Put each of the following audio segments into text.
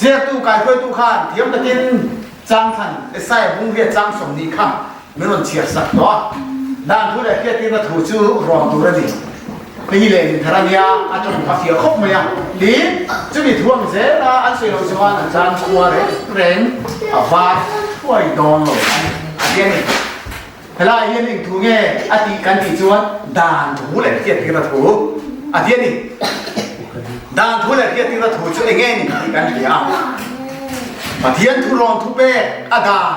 Ziaktu kaihruaitu khan thiam takin changthlan Isaiah bung riat chang 20 kha min rawn chhiar sak tawh a. Dan thu leh hriattirna thu chu rawn tur a ni. Hei hi lehling thar a nia, a tawng a fiah khawp mai a. Tin, chumi thu ang zela an sawi loh chuan an chan khua reng reng a var thuai dawn lo a ti a ni. Helai hian eng thu nge a tih kan tih chuan dan thu leh hriattirna thu a ti a ni. Dan thu leh hriattirna thu chu eng nge ni tih kan hria a. Pathian thu rawn thu pek a dan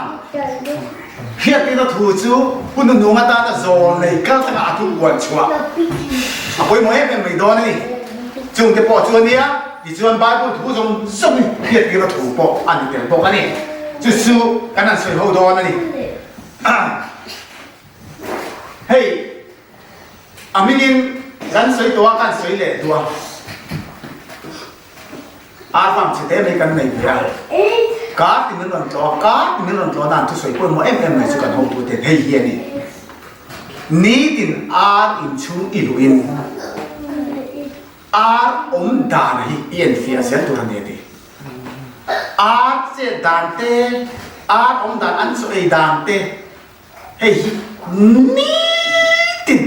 hriattirna thu chu hun hnung atana zawl nei kal thlanga a thu puan chhuah a pawimawh em em mai dawn a ni. Chungte pawh chu a nia, tichuan Bible thu zawng zawng hi hriattirna thu pawh a ni tel bawk a ni. Chu chu kan han sawi ho dawn a ni. Hei a hmingin kan sawi tawh a, kan sawi leh duh a. Ar vang chhe te mai kan nei ve a. Kar ti min rawn tlawh a, kar ti min rawn tlawh nan thusawi pawimawh em em mai chu kan hotu te hei hi a ni. Nitin ar inchhung i luhin ar awm dan hi i enfiah zel tur a ni a ti. Ar chet dan te, ar awm dan an chaw ei dan te hei hi nitin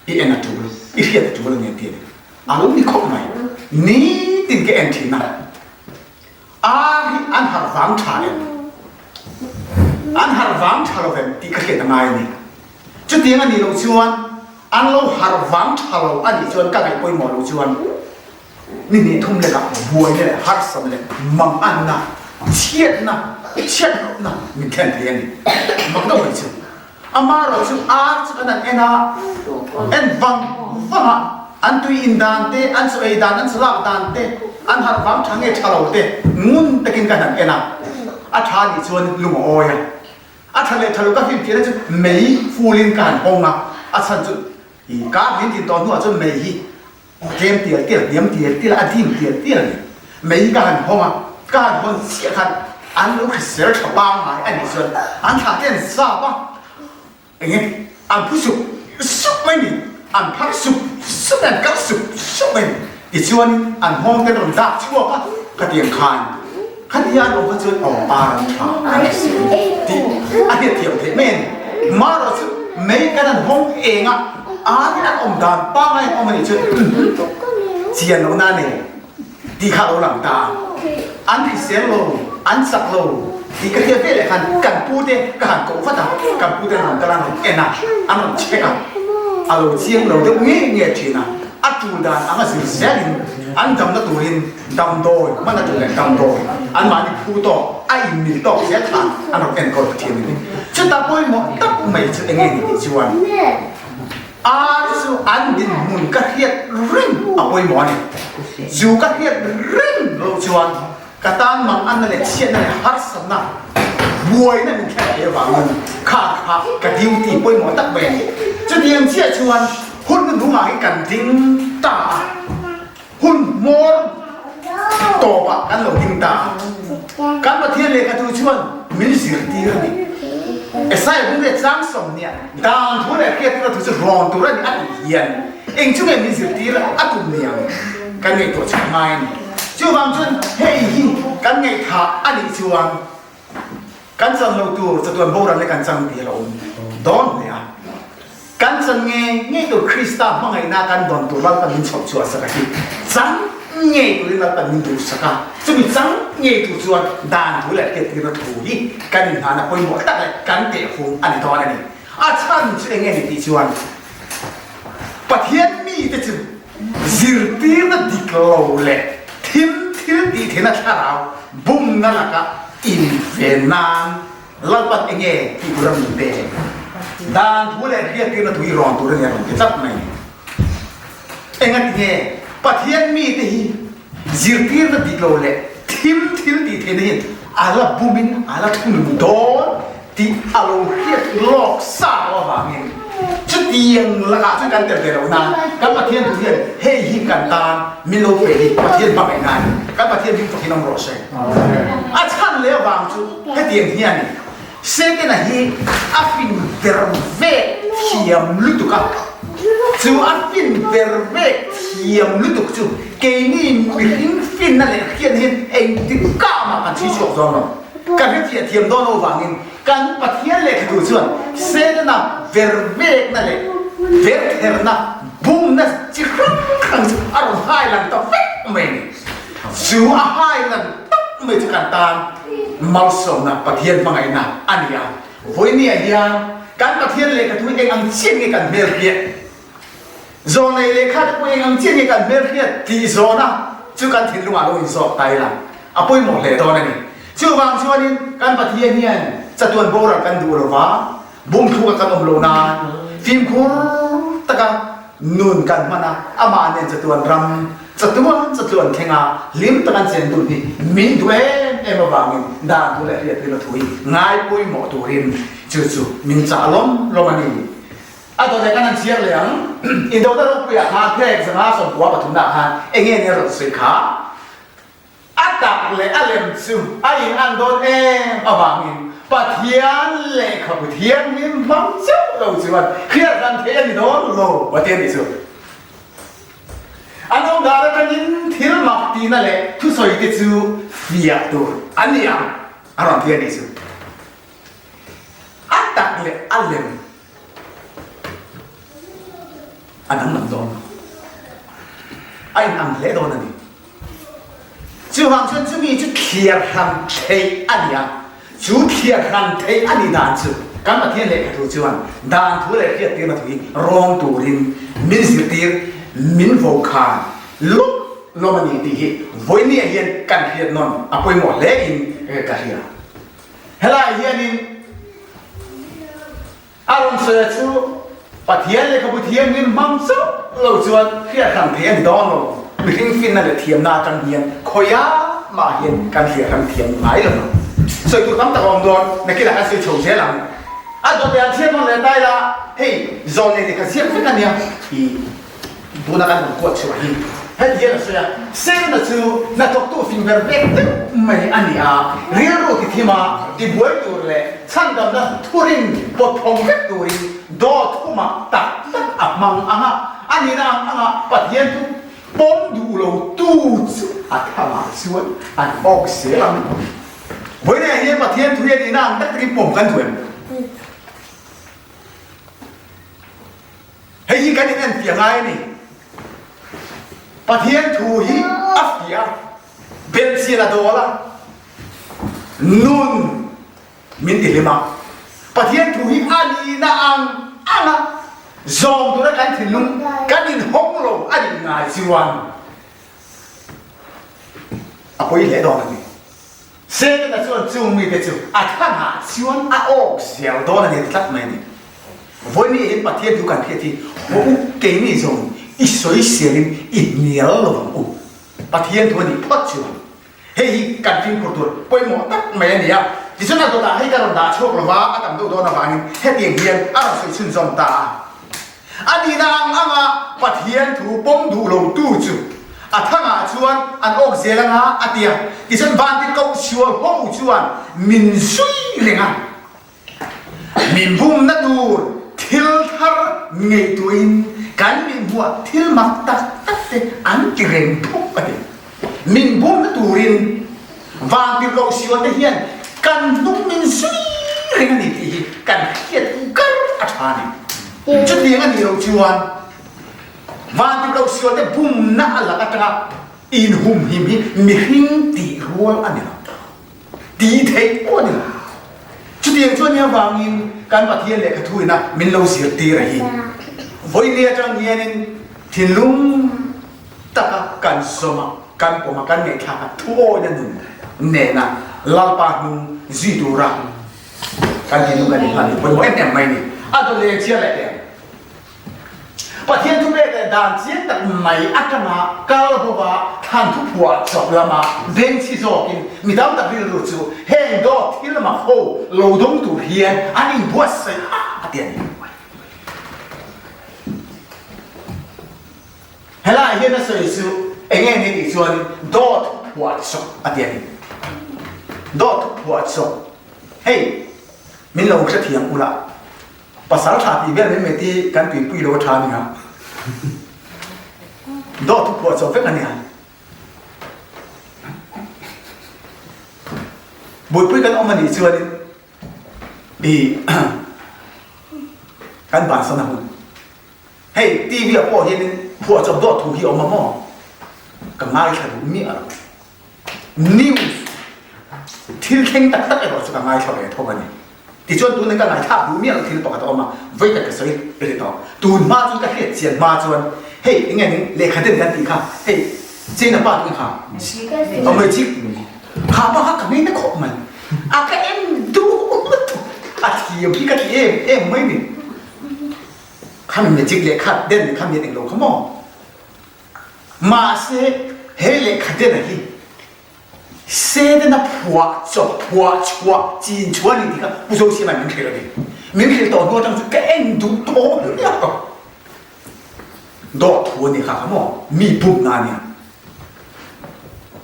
i en a tul, i hriat a tul a ni an ti a ni. A lo ni khawp mai. Nitin ka en thin a. Ar hi an harh vang tha em? An harh vang tha lo vem tih ka hriat a ngai a ni. Chutiang a nih loh chuan an lo harh vang tha lo a nih chuan ka ngaih pawimawh loh chuan Ni hnih thum lekah buaina leh harsatna leh manganna, chhiatna, chhiatlohna min thlen thei a ni. Mak deuh mai chu. Amaherawh chu ar chu kan han en a, en vang vang a, an tui in dan te, an chaw ei dan, an chaw lak dan te, an harh vang tha nge tha lo te ngun takin kan han en a, a tha nih chuan lung a awi a. A tha leh tha lo ka hlimfiahna chu mei fulin ka han hawng a, a chhan chu i kar min tin tawh hnuah chuan mei hi Tlem tial tial, hniam tial tial, a dim tial tial a ni. Mei ka han hawng a, ka han hawn chiah khan an lo hrisel tha pangngai a nih chuan an thlah te an zap a, eng nge an phu sup sup mai ni, an phar sup sup mai, an kal sup sup mai ni. Tichuanin an nghawng te an rawn dak chhuak a, khatiang khan khati an awm kha chuan aw ar an tha an hrisel tih a hriatthiam theih mai a ni. Marawh chu mei kan han hawng eng a. An in an awm dan pangngai an awm a nih chuan chian lohna a nei tih kha a lo lang ta a. An hrisel lo, an chak lo tih ka hriat veleh khan kan pu te ka han koh vat a, kan pu te an rawn kal a, an rawn en a, an rawn check a, a lo chiang lo deuh ngei ngei thin a, a tul dan anga zir zelin an damna turin damdawi hman a tul leh damdawi anmahni phu tawk a inmil tawk zel khan an rawn enkawl ta thin a ni. Chuta pawimawh tak mai chu eng nge ni tih chuan Ar chu an dinhmun ka hriat reng a pawimawh a ni. Chu ka hriat reng loh chuan ka tan manganna leh chhiatna leh harsatna buaina min thleng thei avangin kha kha ka duty pawimawh tak mai a ni. Chutiang chiah chuan hun hnuhnungah hi kan ding ta a. Hun hmawr tawpah kan lo ding ta a. Kan Pathian lehkhatu chuan min zirtir a ni. Esaiah bung leh tlang 20 dan thu leh hriattirna thu chu rawn tur a ni a tih hian eng chu nge min zirtir a tum ni ang kan ngaihtuah chhuah ngai a ni. Chuvang chuan hei hi kan ngaihthah a nih chuan Kan chan lo tur chatuan boral le kan chang tih a lo awm dawn hle a. Kan chan nge ngei tur Krista hmangaihna kan dawn tur Lalpan min chhoh chhuah sak a hi. Chang ngei turin Lalpan min duh sak a. Chumi chang ngei tur chuan dan thu leh hriattirna thu hi kan inhana pawimawh tak leh kan tehfung a ni dawn a ni. A chhan chu eng nge ni tih chuan Pathian mite chu zirtirna dik lo leh thim thil tih theihna thlarau bumna lakah inven nan Lalpan eng nge tih tur a min pe? Dan thu leh hriattirna thu hi rawn tur a ni a rawn ti tlat mai. Engati nge Pathian mite hi zirtirna dik lo leh thim thil tih theihna hian a la bumin a la thunun dawn tih a lo hriat lawk sa loh avangin chutiang lakah chuan kan tel ve lo na kan Pathian thu hian hei hi kan tan min lo pe hi Pathian hmangaih na a ni. Kan Pathian hming fakin awm rawh se. A chhan leh avang chu hetiang hian Setana hi a fin ver vek thiam lutuk a, chu a fin ver vek thiam lutuk chu. Keini mihring finna leh hriatna hian engtin kah mah kan chhui chhuak dawn lo. Ka hrethiah thiam dawn lo vangin kan Pathian lehkha duh chuan Setana vervekna leh vertherna bumna chi hrang hrang chu a rawn hai lang ta vek mai a ni. Chu a hai lang tak mai chu kan tan malsawmna Pathian hmangaihna a ni a. Vawinia hian kan Pathian lehkha thu hi eng ang chiah nge kan hmelhriat? Zawnei lehkha te pawh eng ang chiah nge kan hmelhriat tih zawna chu kan thinlungah lo inzawk ta ila a pawimawh hle dawn a ni. Chuvang chuanin kan Pathian hian chatuan boral kan duh lova, bumthluk a kan awm lo nan fimkhur taka nun kan hman a, amah nen chatuan ram chatuan chatuan thlenga hlim taka an chen dun hi min duh em em avangin dan thu leh hriattirna thu hi ngai pawimawh turin chu chu min chah lawm lawm a ni. A dawt leh kan han chhiar leh ang. Indona ropuiah khan phek zanga sawmkua pathumna ah khan eng nge nia rawn sawi kha? A tak leh a lem chu a in an dawn em avangin Pathian lehkhabu thianghlim hmang chauh lo chuan hriat hran theih a ni dawn lo a ti a nih chu. An awm dan atangin thil mak tihna leh thusawi te chu fiah tur an ni ang a rawn ti a nih chu. A tak leh a lem a danglam dawn lo. A inang hle dawn a ni. Chuvang chuan chumi chu thliar hran theih a ni a, chu thliar hran theih a nih dan chu kan Pathian lehkha thu chuan dan thu leh hriattirna thu hi rawn turin min zirtir, min vokhan lawm lawm a ni tih hi vawinia hian kan hriat nawn a pawimawh hle in ka hria. Helai hianin a rawn sawi a chu Pathian lehkhabu thianghlim hmang chauh lo chuan hriat hran thei a ni dawn lo. Mihring finna leh thiamna atang hian khawiah mah hian kan hriat hran thiam ngai lo ang. Sawi tur tam tak a awm dawn, nakinah kan sawi chho zel ang. A dawt leh an chhiat nawn leh ta ila, hei zawn nei lehkha ziak vek a nia i. Tuna kan rawn kuat chhuah hi heti hian a sawi a, Sena chu hnathawktu fing ber vek deuh mai a ni a, rilru ti thim a, tibuai tur leh chhandamna thurin pawt phawng vek turin dawt humah tak tak a hmang ang a, a nihna ang anga Pathian chu pawm duh lo tu chu a thangah chuan an awk zel ang. Vawiinah hian Pathian thu hi a nihna ang tak takin pawm kan duh em? Hei hi kan inenfiah ngai a ni. Pathian thu hi a fiah a, belhchian a dawl a, nun min ti hlim a. Pathian thu hi a nihna ang anga zawm tura kan thinlung kan inhawng lo a nih ngai chuan a pawi hle dawn a ni. Setana chuan chung mite chu a thangah chuan a awk zel dawn a ni ti tlat mai a ni. Vawiin hian Pathian thu kan hriat hi haw u, keini zawng i sawiselin i hnial lo ang u. Pathian thu a nih phawt chuan hei hi kan fimkhur tur pawimawh tak mai a ni a. Tichuan a dawtah hei ka rawn dah chhuak lo va, a tam deuh dawn avangin hetiang hian a rawn sawi chhunzawm ta a. A nihna ang anga Pathian thu pawm duh lo tu chu a thangah chuan an awk zel anga a ti a. Tichuan vanti koh sual ho chuan min zui reng a, min bumna tur thil thar ngaihtuahin kan mihmuah thil mak tak tak te an ti reng bawk a ti. Min bumna turin vantirhkoh sual te hian kan hnung min zui reng a ni tih hi kan hriat kar a tha a ni. Chutiang a nih loh chuan vantirhkoh sual te bumna a lak atanga inhumhim hi mihring tih rual a ni lo. Tih theih pawh a ni lo. Chutiang chuan nia vangin kan Pathian lehkha thuina min lo zirtir a hi. Vawiin atang hianin thinlung taka kan zawm a, kan pawm a, kan ngaihthlak a, thuawina nun nena Lalpa hnung zui tura kan thinlung kan inhlan hi pawimawh em em mai a ni. A dawt leh chiah leh teh. Pathian thu pek leh dan chiang tak mai atanga kal hova thlan thu phuah chawp lama bengchhi zawkin mi tam tak rilru chu heng dawt thil mak ho lo dawng tur hian an inbuatsaih a a ti a ni. Helai hian a sawi chu eng nge ni tih chuan dawt phuah chawp a ti a ni. Dawt phuah chawp. Hei, min lo hrethiam ula, pasal tha tih vel mai mai te kan tuipui lo a tha ania. Dawt phuah chawp vek ania. Buaipui kan awm a nih chuanin i kan bansan a hun. Hei TV ah pawh hianin phuahchawp dawt thu hi a awm a maw? Ka ngaithla duh miah lo. News thil thleng tak tak erawh chu ka ngaithla ve tho a ni. Tichuan tunah ka ngaithlak duh miah lo thil pakhat a awm a, vawi khat ka sawi ri tawh. Tun hma chuan ka hriat chian hma chuan hei enge ning lehkha den kan tih kha hei China pa tih kha a magic kha pa kha ka ngei na khawp mai. A ka en duh lutuk a thiam hi ka ti em em mai ni. Khami magic lehkha den kha mi englo kha maw? Mahse he lehkha den a hi Satan a phuah chawp, phuah chhuah, chin chhuah a ni tih kha Pu Zosiama min hrilh a ni. Min hrilh tawh hnu atang chu ka en duh tawh miah lo. Dawt thu a ni kha kha maw? Mi bumna a nia.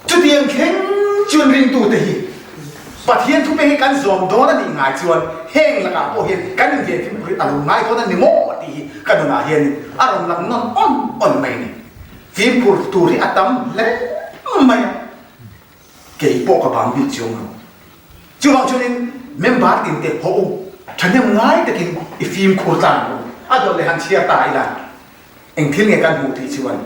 Chutiang thleng chuan ringtute hi Pathian thupe hi kan zawm dawn a nih ngai chuan heng lakah pawh hian kan inven fimkhur a lo ngai dawn a ni maw tih hi ka nunah hian a rawn lang nawn awn awn mai a ni. Fimkhur tur hi a tam hle mai a, kei pawh ka bang bik chiang lo. Chuvang chuanin member tin te haw u, thahnem ngai takin i fimkhur tlang ang u. A dawt leh han chhiar ta ila, eng thil nge kan hmuh tih chuan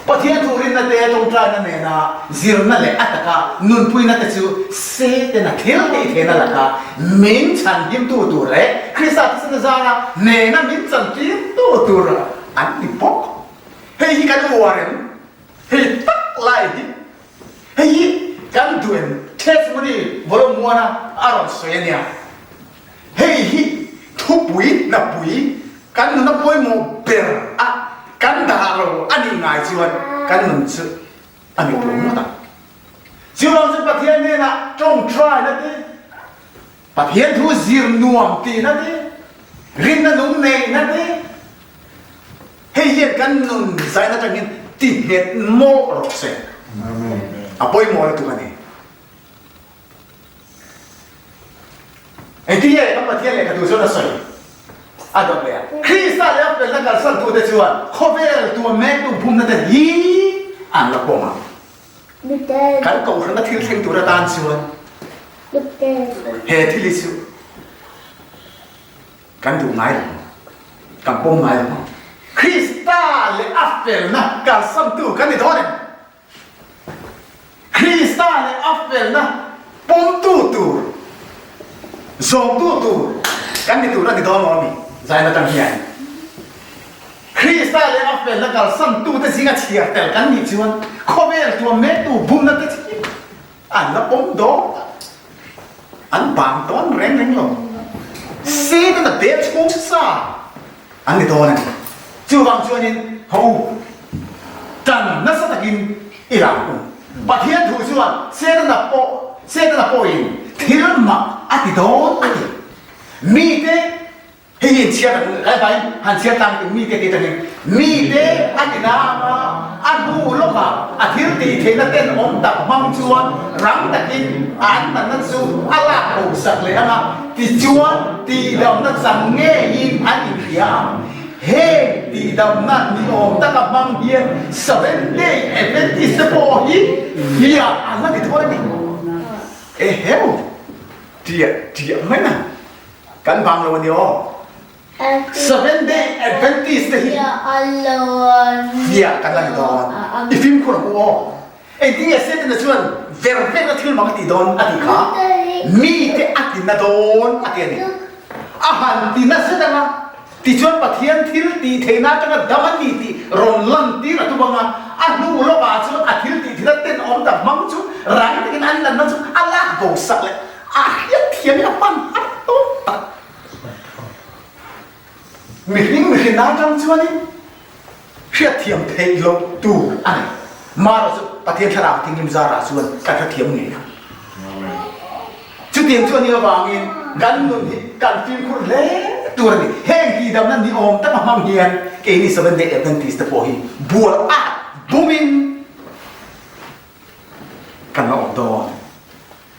Pathian thu rinna te, tawngtaina nena zirna leh a taka nunpuina te chu Setana thil tih theihna laka min chhanhimtu tur leh Krista thisen zara nena min chantirtu tur an ni bawk. Hei hi kan uar em? Hei tak lai hi. Hei hi kan duh em? Testimony volume one a a rawn sawi a nia. Hei hi thupui hnapui kan nuna pawimawh ber a kan dah lo a nih ngai chuan kan nun chu a ni tur ngawt ang. Chuvang chu Pathian hnenah tawngtaina te, Pathian thu zir nuam tihna te, rinna nung neihna te, hei hian kan nun zain atangin ti nghet mawlh rawh se. A pawimawh lutuk a ni. Engtin nge kan Pathian lehkha duh chuan a sawi? A dawt leh a. Krista leh a felna kalsantute chuan khawvel tuam mektu bumna te hi an la pawm ang. Kan kohhrana thil thleng tur atan chuan he thil hi chu kan duh ngai lo ang, kan pawm ngai lo ang. Krista leh a felna kalsantu kan ni dawn em? Krista leh a felna pawmtu tur, zawmtu tur kan ni tur a ni dawn lo a mi? Zaina tang hian Krista leh a felna kalsantute zinga chhiar tel kan nih chuan khawvel tuam mektu bumna te hi an la pawm dawn a, an bang dawn reng reng lo. Satan a bel chhung sa. An ni dawn a ni. Chuvang chuanin ho u, tan nasa takin i lang u. Pathian thu chuan Setana pawh Setana pawhin thil mak a ti dawn a ti. Mite, hei hi inchhiar ang lai vaiin han chhiar tlang in mite tih atangin mite a ti nang a, a hnu lawkah a thil tih theihna ten awm tak hmang chuan rang takin an natna chu a lak bo sak leh ang a. Tichuan, tihdamna chang ngeiin an inhria a. Heng tihdamna ni awm taka hmang hian Seventh-day Adventist te pawh hi hliah an la ti thawi a ni. Eheu! Tiah tiah mai na. Kan vang lo a ni aw. Seventh-day Adventist te hi hliah kan la ni dawn. I fimkhur ang u aw. Engtin nge Setana chuan ver vekna thil mak a tih dawn a tih kha? Mite a ti na dawn a ti a ni. A han ti na zet anga, tichuan Pathian thil tih theihna atanga dam a ni tih rawn lantir a tum anga, a hnu lawkah chuan a thil tih theihna tenawm tak hmang chu rang takin an natna chu a lak bo sak leh a hriat thiam in a hman har tawp tak. Mihring mihrinna atang chuanin hriatthiam theih loh tur a ni. Mara chu Pathian thlarau thinghlim zarah chuan kan hrethiam ngei ang. Chutiang chu a nih avangin kan nun hi kan fimkhur hle tur a ni. Heng tihdamna ni awm taka hmang hian keini Seventh Day Adventist te pawh hi bual at bumin kan la awm dawn.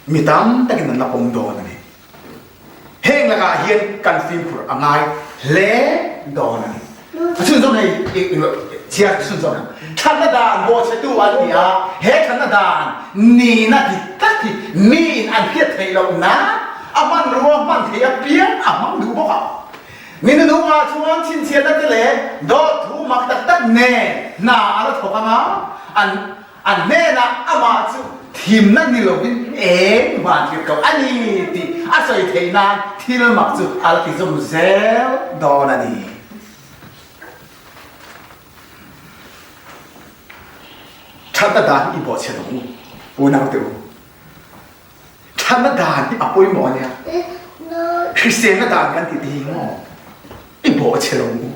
Mi tam takin an la pawm dawn a ni. Heng lakah hian kan fimkhur a ngai hle dawn a ni. A chhunzawm hei. Chhiar chhunzawm ang. Thatna dan bawhchhetu an ni a, he thatna dan nihna dik tak hi miin an hriat theih loh nan a hmanrua hman theih apiang a hmang duh bawk a. Mi nunungah chuan chhinchhiatna te leh dawt thu mak tak tak nen hna a la thawk ang a, an an hnenah amah chu thimna ni lovin eng van tirh ko a ni tih a sawi theih nan thil mak chu a la ti zawm zel dawn a ni. Thatna dan hi i bawhchhe lo u, unaute u. Thatna dan hi a pawimawh a nia. Hriselna dan kan tih te hi maw i bawhchhe lo u.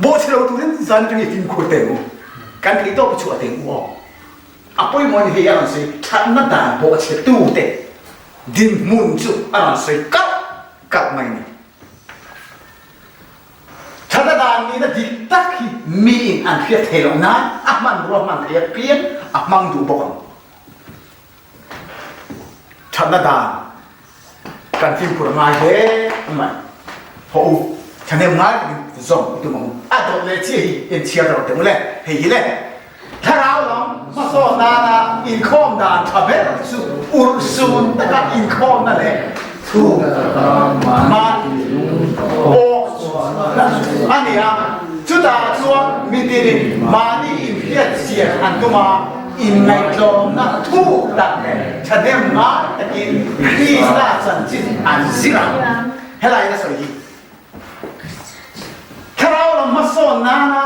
Bawhchhe lo turin zan atangin i fimkhur teng u. Kan theih tawp i chhuah teng u aw. A pawimawh a ni hei a rawn sawi thatna dan bawhchhe tute dinhmun chu a rawn sawi kalh kalh mai a ni. Thatna dan nihna dik tak hi miin an hriat thei loh nan a hmanrua hman thei apiang a hmang duh bawk ang. Thatna dan kan fimkhur a ngai hle mai. Hawh u, thahnem ngai takin zawm i tum ang u. A dawt leh chiah hi inchhiar ro teh u le, hei hi le. Thlarau lam hmasawn nana inkhawm dan tha ber chu urhsun taka inkhawmna leh thu mahni pawh a ni a. Chutah chuan mitinin mahni inhriat chian an tum a, inngaihtlawmna thuk tak leh thahnem ngai takin Krista chanchin an zir ang. Helaiin a sawi hi. Thlarau lam hmasawn nana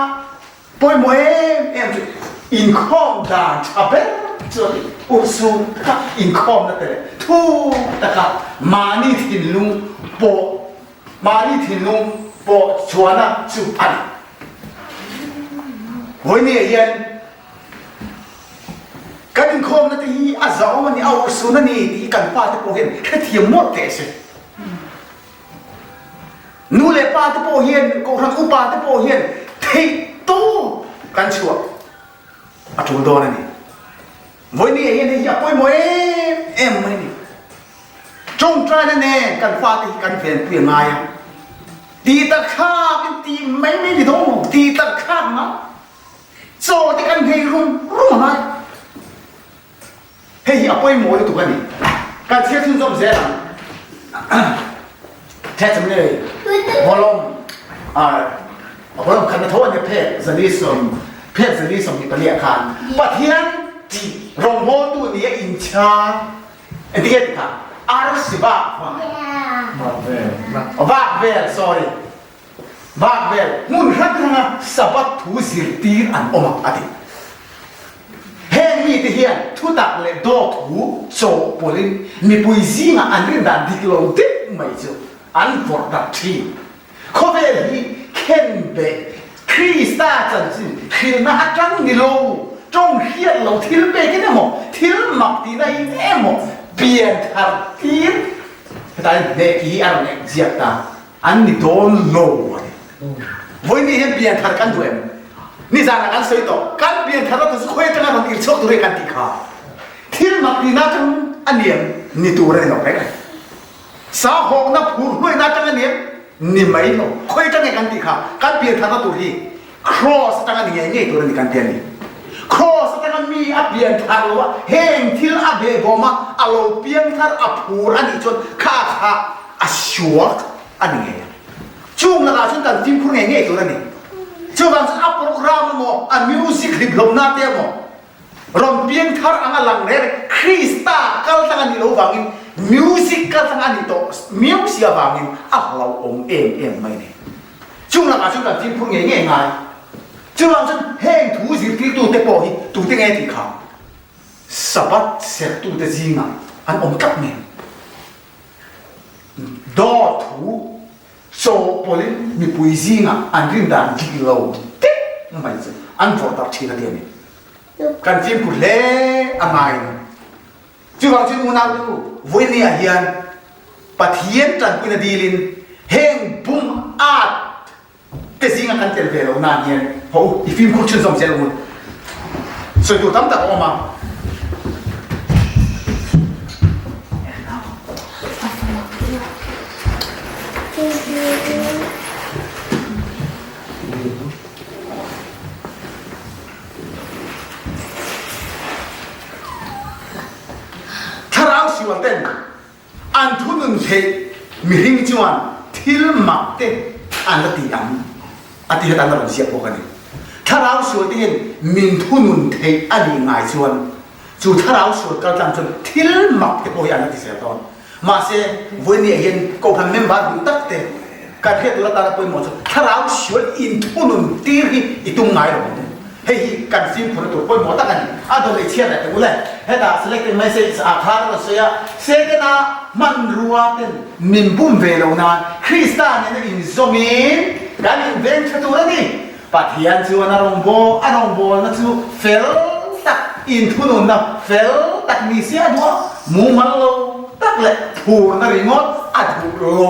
Pawimawh em em chu inkhawm dan tha ber chu a ti. Urhsun taka inkhawmna te leh thuk taka mahni thinlung pawh mahni thinlung pawh chhuahna chu a ni. Vawinia hian kan inkhawmna te hi a zahawm a ni, a urhsun a ni tih hi kan pa te pawh hian hrethiam mawlh teh se. Nu leh pa te pawh hian, kohhran upa te pawh hian theih tawp kan chhuah a tul dawn a ni. Vawiin hian hei hi a pawimawh em em mai a ni. Tawngtaina nen kan fate hi kan venpui a ngai a. Tih tak thlak in tih mai mai ni dawn maw? Tih tak thlak ngai. Chaw te kan nghei rum rum a ngai. Hei hi a pawimawh lutuk a ni. Kan chhiar chhunzawm zel ang. Thetsam le volume volume khat na tho a nia phek zali sawm phek zali 24 ah khan Pathian rawngbawltu nia inchhar engtin nge ti kha arsi vak vak vel sorry Vak vel hmun hrang hranga Sabbath thu zirtir an awm a, a ti. Heng mite hian thutak leh dawt thu chawhpawlhin mipui zingah an rin dan dik lo deuh mai chu an vawrh darh thin. Khawvel hi khenbeh Krista chanchin hrilhna atang ni lo, tawng hriat lo thil pekin emaw, thil mak tihna in emaw pian thar tir hetlai hneh hi a rawn ziak ta. An ni dawn lo a ni. Vawiin hian pian thar kan duh em? Nizanah kan sawi tawh, kan pian tharna tur chu khawi atanga rawn irchhuak tur hi kan tih kha. Thil mak tihna atang a ni em? Ni tur a ni lo reng a ni. Sa hawkna phur hnuaina atang a ni em? Ni mai lo. Khawi atang nge kan tih kha? Kan pian tharna tur hi Kraws atanga ni ngei ngei tur a ni kan ti a ni. Kraws atanga mi a pian thar lo a, heng thil a behbawm a, a lo piang thar a phur a nih chuan kha kha a suak a ni ngei ang. Chung lakah chuan kan fimkhur ngei ngei tur a ni. Chuvang chuan a program emaw, a music hliphlawmna te emaw rawn piang thar anga lang reng reng Krista kal tlang a nih loh vangin music kal tlang a nih tawh miau si avangin a hlauhawm em em mai a ni. Chung lakah chuan kan fimkhur ngei ngei ngai. Chuvang chuan heng thu zirtirtute pawh hi tute nge tih kha Sabbath sertute zingah an awm tlat nen. Dawt thu chawhpawlhin mipui zingah an rin dan dik lo deuh mai chu an vawrh darh thin a ti a ni. Kan fimkhur hle a ngai a ni. Chuvang chuan unau te u, vawiin ah hian Pathian tanpuina dilin heng bum at te zinga kan tel ve lo nan hian haw u, i fimkhur chhunzawm zel ang u. Sawi tur tam tak a awm a. sual ten an thunun theih mihring chuan thil mak te an la ti ang a ti hian an la rawn ziak bawk a ni. Thlarau sual te hian min thunun theih a nih ngai chuan chu thlarau sual kaltlang chuan thil mak te pawh hi an la ti zel dawn. Mahse, vawinia hian Kohhran member duh tak te kan hriat tur atana pawimawh chu thlarau sual inthunun tir hi i tum ngai lo ang. Hei hi kan fimkhurna tur pawimawh tak a ni. A dawlei chhiat leh teh u le. Hetah selected message ah khan a rawn sawi a, Setana hmanrua ten min bum ve lo nan Krista nena inzawmin kan inveng tha tur a ni. Pathian chuan a rawngbâwl, a rawngbâwlna chu fel tak, inthununna fel tak ni se a duh a, mumal lo tak leh phurna ringawt a duh lo.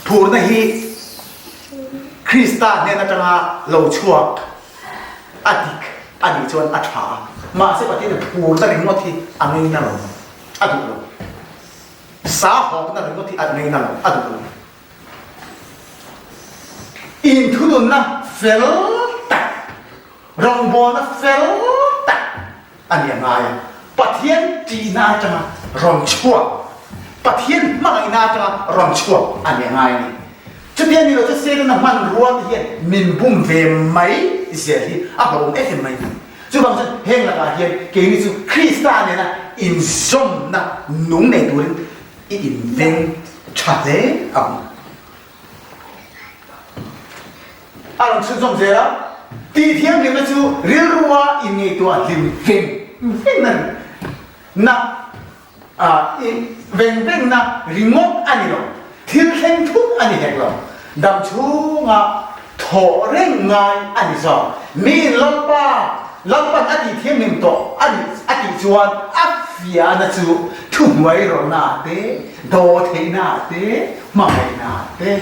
Phurna hi Krista hnen atanga lo chhuak a dik a nih chuan a tha a, mahse Pathianin phurna ringawt hi a ngeina lo, a duh lo. Sa hawkna ringawt hi a ngeina lo, a duh lo. Inthununna fel tak, rawngbawlna fel tak a ni a ngai a. Pathian tihna atanga rawn chhuak, Pathian hmangaihna atanga rawn chhuak a ni a ngai a ni. Chutia ni lo chu Setana hmanrua te hian min bum ve mai zel hi a hlauhawm em em mai a ni. Chuvang chuan heng lakah hian keini chu Krista nena inzawmna nung nei turin I inveng tha hle ang. A rawn chhunzawm zel a, tih thianghlimna chu rilrua inngaihtuah hlim veng veng a ni. Na i veng vengna ringawt a ni lo, thil thleng thut a ni hek lo. Dam chhunga thawh reng ngai a ni zawk. Miin Lalpa, Lalpan a tih thianghlim tawh a nih a tih chuan a fiahna chu thuhnuai rawlna te, daw theihna te, hmangaihna te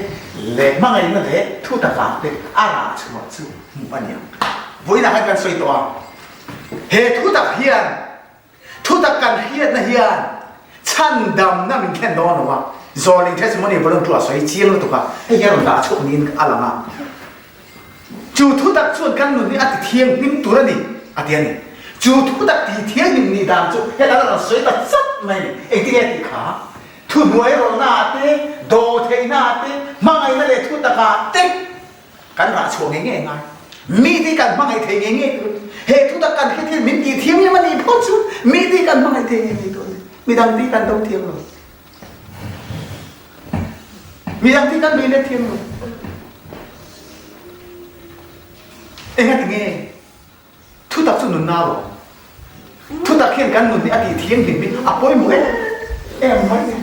leh hmangaihna leh thutakah te a rah chhuah chu hmuh a ni ang. Vawiinah khan kan sawi tawh a, he thutak hian Thutak kan hriatna hian chhandamna min thlen dawn lo a, Zawlning testimony volume 2 a sawi chiang lutuk a, hei hian rawn dah chhuak niin a lang a. Chu thutak chuan kan nun hi a ti thianghlim tur a ni, a ti a ni. Chu thutak ti thianghlim nih dan chu hetah a rawn sawi ta chat mai a ni. Engtin nge tih kha? Thuhnuai rawlna ah te, daw theihna ah te, hmangaihna leh thutak ah te, Kan rah chhuah ngei ngei ngai. Mite hi kan hmangaih thei ngei ngei tur a ni. He thutak kan hre thil min tih thianghlim a nih phawt chu mite hi kan hmangaih thei ngei ngei tur a ni. Midang te hi kan do thiam lo. Midang te hi kan bei let thiam lo. Engati nge? Thutak chu nunna lo. Thutak hian kan nun hi a tih thianghlim hi a pawimawh em em mai a ni.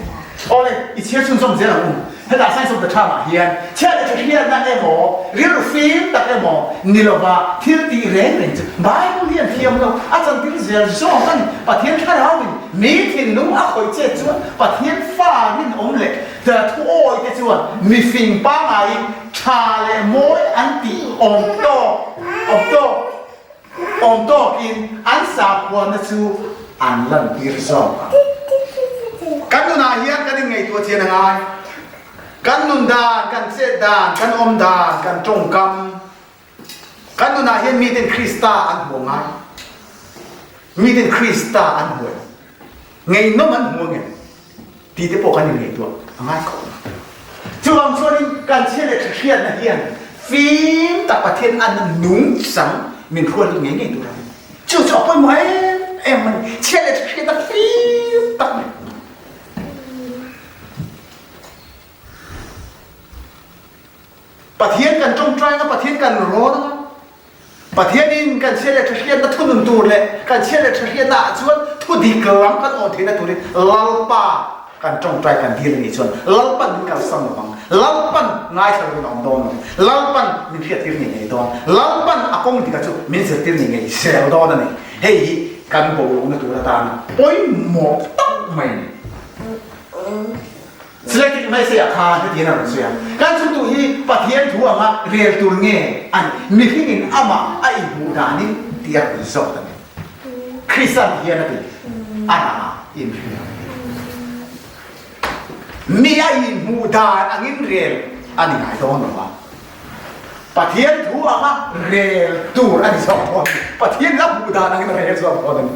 Awle, i chhiar chhunzawm zel ang u. Hetah Science of the Time ah hian chhiat leh hriatna emaw, rilru fim tak emaw ni lova thil tih reng reng chu Bible hian thiam lo a chantir zel zawk a ni. Pathian thlarauin mi thinlung a khawih chet chuan Pathian fa rinawm leh thu awi te chuan mifing pangaiin Tha leh mawi an tih awm tawk awm tawk awm tawkin an sakhuana chu an lantir zawk ang. Kan nunah hian kan inngaihtuah chian a ngai. Kan nun dan, kan chet dan, kan awm dan, kan tawngkam, kan nunah hian miten Krista an hmu a ngai. Miten Krista an hmu em? Ngeihnawm an hmu angem? Tih te pawh kan inngaihtuah a ngai khawp mai. Chuvang chuanin kan chhia leh tha hriatna hian fim tak Pathian anna nungchang min hruai lut ngei ngei tur a ni. Chu chu a pawimawh em em a ni. Chhia leh tha hriatna fim tak mai. Pathian kan tawngtai anga, Pathian kan rawn anga, Pathianin kan chhia leh tha hriatna thunun tur leh kan chhia leh tha hriatna ah chuan thu dik lam kan awn theihna turin Lalpa kan tawngtai kan dil a nih chuan Lalpan min kalsan lo ang, Lalpan ngaithla lovin a awm dawn lo, Lalpan min hriattir ngei ngei dawn, Lalpan a kawng dika chu min zirtir ngei ngei zel dawn a ni. Hei hi kan boruakna tur atana pawimawh tak mai a ni. Selected Messiah kha hetiang a rawn sawi a, Kan chhungtu hi Pathian thu anga rel tur nge a nih? Mihringin amah a inhmuh danin tih a rawn zawt a ni. Kristian hian a ti, A rangah inhria a ti. Mi a inhmuh dan angin rel a ni ngai dawn lo a, Pathian thu anga rel tur a ni zawk dawn a ni. Pathian a hmuh dan angin a rel zawk dawn a ni.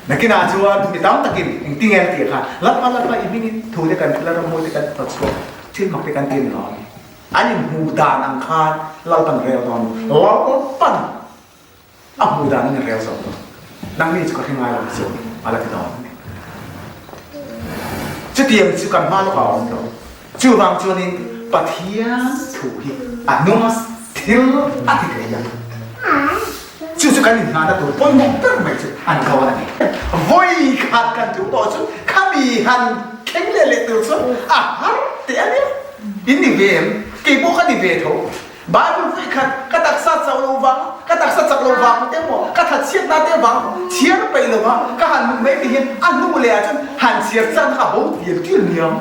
Nakinah chuan mi tam takin engtin nge an tih kha, Lalpa, Lalpa, i hmingin thu te kan thil a, rammawi te kan hnawt chhuak, thil mak te kan ti a ni lo a ni. An inhmuh dan ang khan Lalpan rel dawn lo. Lalpan a hmuh dan in rel zawk lo. Nangni chu ka hre ngai lo chu a la ti dawn a ni. Chutiang chu kan hma lawkah a awm lo. Chuvang chuanin Pathian thu hi a nung a, thil a ti thei a. Chu chu kan inhnahna tur pawimawh ber mai chu an dawn a ni. Vawi khat kan duh tawh chu khami han thleng leh leh tur chuan a har teh a nia. In ni ve em? Kei pawh ka ni ve tho. Bible vawi khat ka taksa chauh lo vang, ka taksa chak lo vang te emaw, ka thatchhiatna te vang emaw chhiar peih lo va ka han hmuh mai ti hian a hnu leh ah chuan han chhiar chakna kha a bo tial tial niang.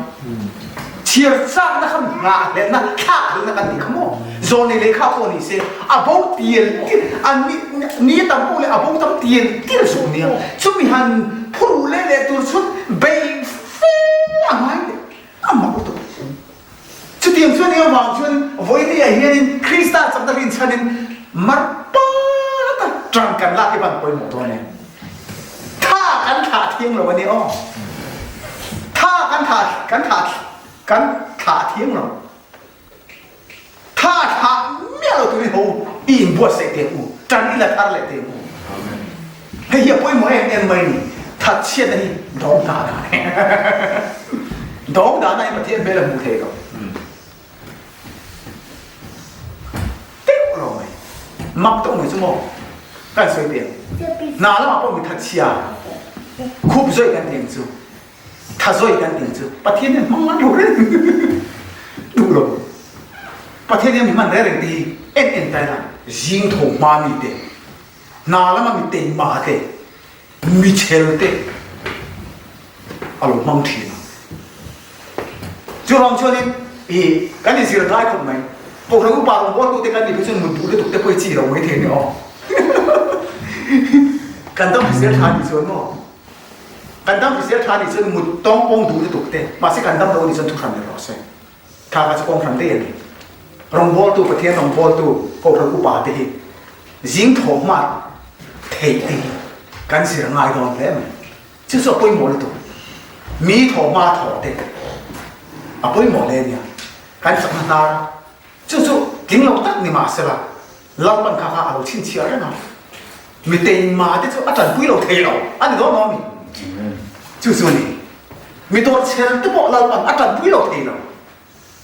Chhiar chakna kha nghahhlelhna, thlakhlelhna kan tih kha maw? Zawlnei lehkha pawh ni se a bo tial tial, a ni ni tam pawh leh a bo tam tial tial zawk niang. Chumi han phurh leh leh tur chuan beih fe a ngai leh a mak lutuk. Chutiang chuan eng avang chuan vawinia hianin Krista chakna rinchhanin mar pata ṭang kan lak hi van pawimawh dawn em? Tha kan thlah thiang lo a ni aw. Tha kan thlah kan thlah kan thlah thiang lo. Tha thlah miah lo turin ho i inbuatsaih teh u, ṭan i la thar leh teh u. Hei hi a pawimawh em em mai ni, thatchhiatna hi dawng dah dan a ni. Dawng dahna hi Pathian hmel a hmuh thei lo. Teuh lo mai. Mak deuh mai chu maw? Kan sawi teh ang. Hna lamah pawh mi thatchhia khup zawih kan tih ang chu, tha zawih kan tih ang chu Pathian hian hmang an lo reng duh lo. Pathian hian mi hman reng reng te hi en en ta ila zing tho hma mi te Hna lama mi teima te, mi chhel te a lo hmang thin a. Chuvang chuanin i kan inzir ngai khawp mai. Kohhran upa rawngbawltute kan nih phei chuan mut duh lutuk te pawh hi chi lo mai thei ni aw. Kan dam hrisel tha nih chuan maw? Kan dam hrisel tha nih chuan mut tawngpawng duh lutuk te, mahse kan dam lo nih chuan thuhran ni rawh se. Thla kha chu kawng hran daih a ni. Rawngbawltu, Pathian rawngbawltu, Kohhran upa te hi zing thawh hma theih te hi kan zir ngai dawn hle mai. Chu chu a pawimawh lutuk. Mi thawh hma thawh te a pawimawh hle nia. Kan chakna hnar chu chu tling lo tak ni mahsela Lalpan kha kha a lo chhinchhiah reng a. Mi teima te chu a tanpui lo thei lo a ni dawn lo a mi? Chu chu a ni. Mi dawrchher te pawh Lalpan a tanpui lo thei lo.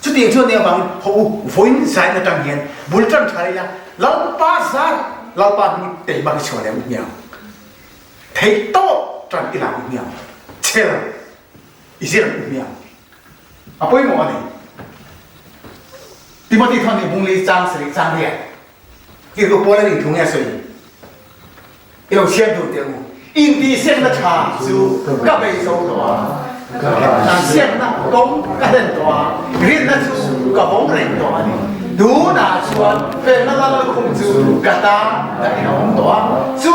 Chutiang chu a nih avangin haw u vawiin zain atang hian bul tan tha ila Lalpa zar Lalpa hming teima hi chhuah leh u hmiang. Theih tawp tan ila u hmiang. Chher i zir u hmiang. A pawimawh a ni. Timothy thawn nih bungli chang sarih chang riat. Tirhkoh Paul a nih thu nge a sawi? I lo chhiar dun teh u. Intihsiakna tha chu ka bei zo tawh a, insiakna kawng ka hlen tawh a, rinna chu ka vawng reng tawh a ni. Tunah chuan felna lal lukhum chu ka tan dahin a awm tawh a, chu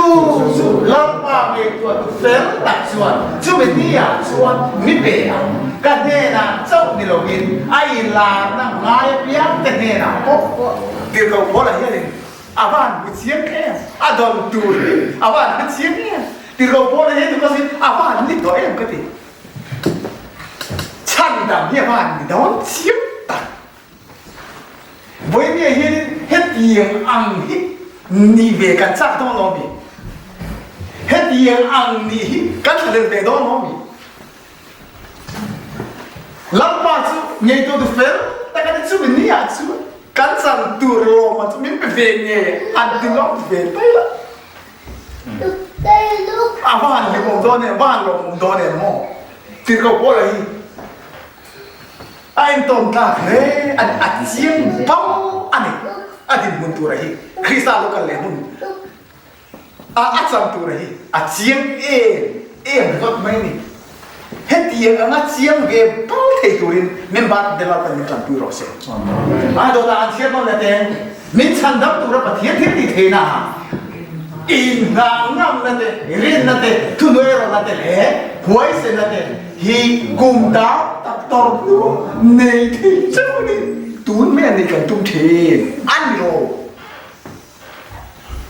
chu Lalpa ngaihtuahtu fel tak chuan chumi niah chuan mi pe ang. Ka hnenah chauh ni loin a inlarna ngai apiangte hnenah pawh Tirhkoh Paula hianin a van hmu chiang em, a dawn tur hi a van hre chiang em. Tirhkoh Paula hian duh ka sawi a van ni tawh em ka ti. Chhan dang hi a van ni dawn chiang tak. Vawinia hianin hetiang ang hi ni ve kan chak dawn lo mi? Hetiang ang nih hi kan thlahlel ve dawn lo mi? Lalpa chu ngeitu tu fel tak a ni chu mi ni ah chuan kan chan tur lawmman chu min pe ve nge an ti ngam ve tai la. A va han hlimawm dawn em, va han lawmawm dawn em maw? Tirhkoh Paula hi a entawn tlak hle a ni, a chiang bang a ni a dinhmun tura hi Krista lo kal leh hun A a chan tura hi a chiang em em ringawt mai a ni. Hetiang anga chiang ve bal thei turin member te Lalpan min tanpui rawh se. A dawtah an chhiar nawn leh teng, min chhandam tura Pathian thil tih theihna ah inngah ngamna te, rinna te, thuhnuairawlna te leh huaisenna te hi kum tam tak tawr hnu nei thei chauh a ni. Tun mai a ni kan tum thin a ni lo.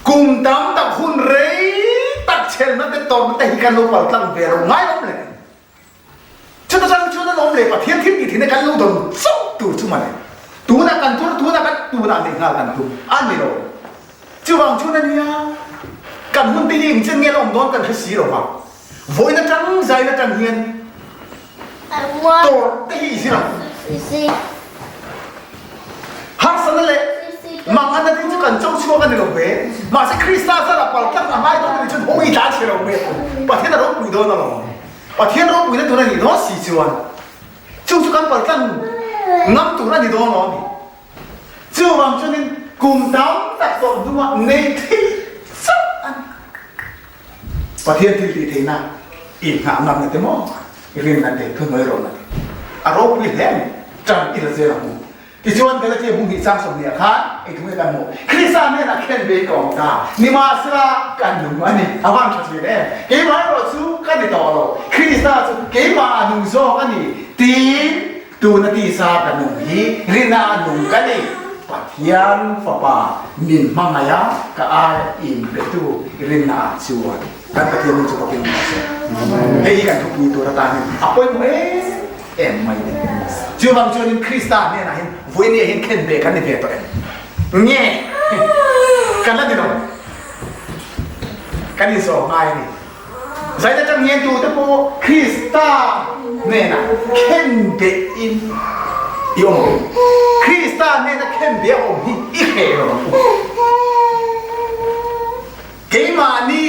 Kum tam tak hun rei tak chhe. chhelna te tawrhna te hi kan lo pal tlang ve lo ngai awm le. Chuta chang chuan an awm leh Pathian thil tih theihna kan lo dawn chauh tur chu mawle. Tunah kan tur tunah kan tunah neih nghal kan tum a ni lo. Chuvang chuan a nia, kan hun te hi engchen nge la awm dawn kan hre si lo va. Vawiin atang zain atang hian tawrh te hi i zir ang. Harsatna leh manganna ding chu kan cho chhuak a ni lo ve. Mahse Krista zarah paltlang a ngai dawn a nih chuan hawi tlan chhe lo mai ang. Pathian a ropui dawn alawm. Pathian ropuina tur a nih dawn si chuan chu chu kan paltlang ngam tur a ni dawn lo a ni. Chuvang chuanin kum tam tak tawh hnuah nei thei chauh a ni. Pathian thil tih theihna inngah ngamna te maw rinna te thuhnuai rawhna te a ropui hle a ni. Ṭan i la zel ang u. Tichuan Galatia hung hnih chang sawmhnih ah khan ei thung e kan hmu. Krista hnenah khen ve ka awm ta. Nimahsela ka nung a ni. A van tha thin em? Keimah erawh chu ka ni tawh lo. Krista chu keimah a nung zawk a ni. Tiin tuna tisa ka nung hi rina a nung ka ni. Pathian Fapa min hmangaih a ka ai inpetu rinna ah chuan kan Pathian nung chu fakin awm rawh se. Hei hi kan thupui tur atanin a pawimawh em em mai ni. Chuvang chuanin Krista hnenah hin vawinia hin khen ve kan ni ve tawh em? Nge kan la ni lo. Kan inzawm ngai a ni. Zain atang hian tute pawh Krista hnenah khen behin i awm ang. Krista hnena khen beh a awm hi i hreh lo ang u. Keimahni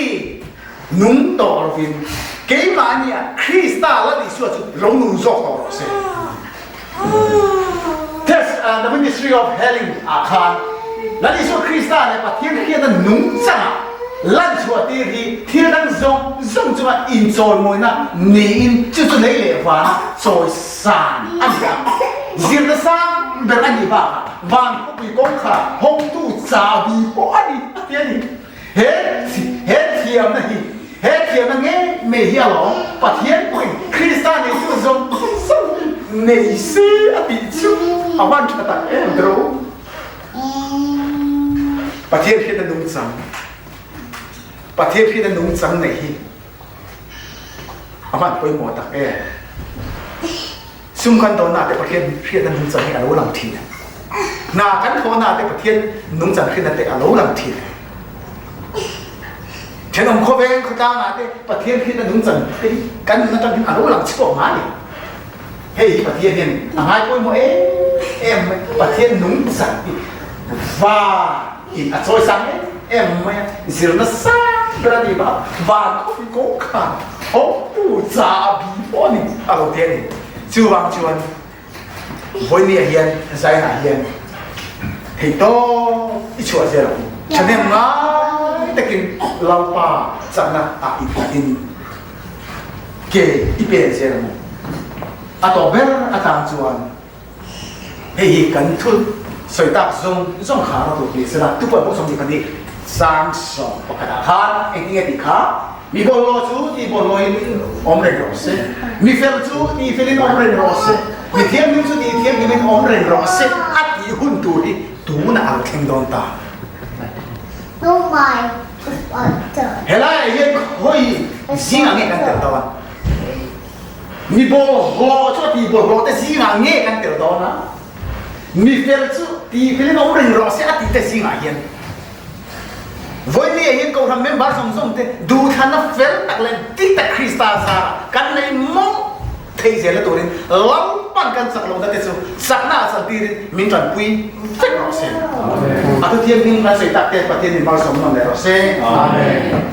nung tawh lovin keimahnia Krista Lal Isua chu lo nung zawk tawh rawh se. Test the Ministry of Healing ah khan Lal Isua Krista leh Pathian hriatna nung changah lan chhuah tir hi thil dang zawng zawng chunga inchawimawina niin chu chu lei leh vana chawisan a ni a. Zirna sang ber a nih bakah van khawpui kawngkhar hawngtu chahbi pawh a ni a ti a ni. He he thiamna hi he thiamna nge mai hi alawm Pathian pawhin Krista neitu zawng zawng hi nei se a tih chu a van tha tak em tiro. Pathian hriatna nungchang Pathian hriatna nungchang nei hi a van pawimawh tak em. Sum kan dawnna te Pathian hriatna nungchang hi a lo lang thin. Hna kan thawhna te Pathian nungchang hriatna te a lo lang thin. Thenawm khawveng khawtlangah te Pathian hriatna nungchang te hi kan nun atang hian a lo lang chhuak ngai ni. Hei hi Pathian hian a ngai pawimawh em em mai. Pathian nungchang hi va in a chawisang em em mai a. Zirna sang ber a ni va, van khawpui kawngkhar Hawngtu chabi pawh a ni a lo ti a ni. Chuvang chuan vawinia hian Zainah hian theihtawp i chhuah zel ang u. Thahnem ngai takin Lalpa chakna ah i nghatin ke i pen zel ang u. A tawp ber atang chuan Hei hi kan thu sawi tak zawng zawng kha rawh tur ni sela, tupawi pawh 22 sang 11 ah khan engtin nge tih kha, Mi bawlhhlawh chu ti bawlhhlawhin awm reng rawh se, mi fel chu ti felin awm reng rawh se, mi thianghlim chu ti thianghlimin awm reng rawh se a tih hun tur hi tunah a lo thleng dawn ta. Helaiah hian khawi zingah nge kan tel dawn? Mi bawlhhlawh chu a ti bawlhhlawh te zingah nge kan tel dawn a, mi fel chu ti felin awm reng rawh se a ti te zingah hian Vawimia hian Kohhran member zawng zawng te duhthlanna fel tak leh dik tak Krista zarah kan nei mawlh thei zel a turin Lalpan kan chak lohna te chu chakna ah chantirin min tanpui vek rawh se. A thuthiam hming kan sawi tak te Pathian min malsawm nawn leh rawh se. Amen.